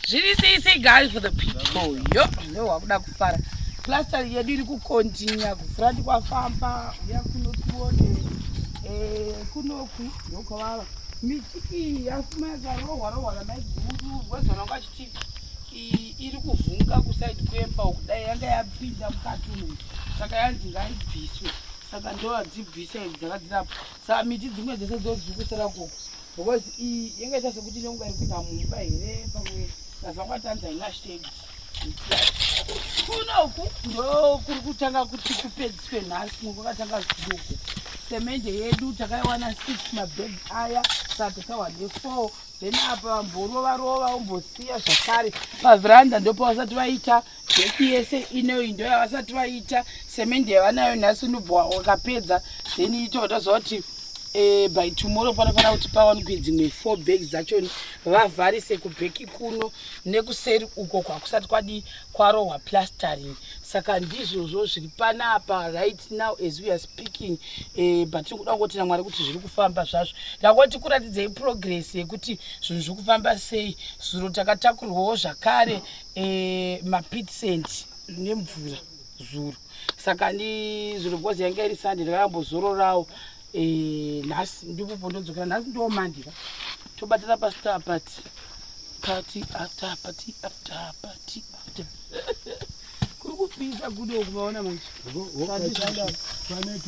Zviri sei sei, guys, for the people? Yo, ndo wakuda kufara. Plaster yedu iri kucontinue kufront, kwafamba. Uya kuno tione. Kunoku ndokwavava miti iyi yafuma yakarohwa rohwa namaiguru wezona vachiti iri kuvhunga kuside kwemba uku. Dai yanga yapinda mukati umu, saka yanzi ngaibviswe. Saka ndo vadzibvisa idzi dzakadzirapo. Saka miti dzimwe dzese dzo dziri kusara koko, because iyi yanga ita sekuti inonga iri kuita mumba here pamwe kazangatanzi haina shade. Kunoku ndo kuri kutanga kuti kupedziswe nhasi. Kumwe kwakatanga zvidoko. Semende yedu takaiwana 6 mabhegi aya, saka takawa ne4. Then apa vamborova rova, vombosiya zvakare. Pavheranda ndopavasati vaita deck yese inoyi, ndo yavasati vaita. Semende yavanayo nhasi unobva wakapedza, then ito taziva kuti by tomorrow panofanira kuti pawanikwe dzimwe 4 bags dzachoni, vavharise kuback kuno nekuseri uko kwakusati kwadi kwarohwa plastering. Saka ndizvozvo zviri panapa right now as we are speaking. But tiri kuda kungoti naMwari kuti zviri kufamba zvazvo. Ndangoti kuratidzei progress yekuti zvinhu zviri kufamba sei. Zuro takatakurwawo zvakare mapit sand nemvura zuro. Saka ndi zuro, because yanga iri Sunday, ndakambozororawo. Nhasi ndipo pondodzokera. Nhasi ndiwo Monday ka, tobatana pastar party, party after party after party after. Kuri kupisa kudo kumaona manje. Pane.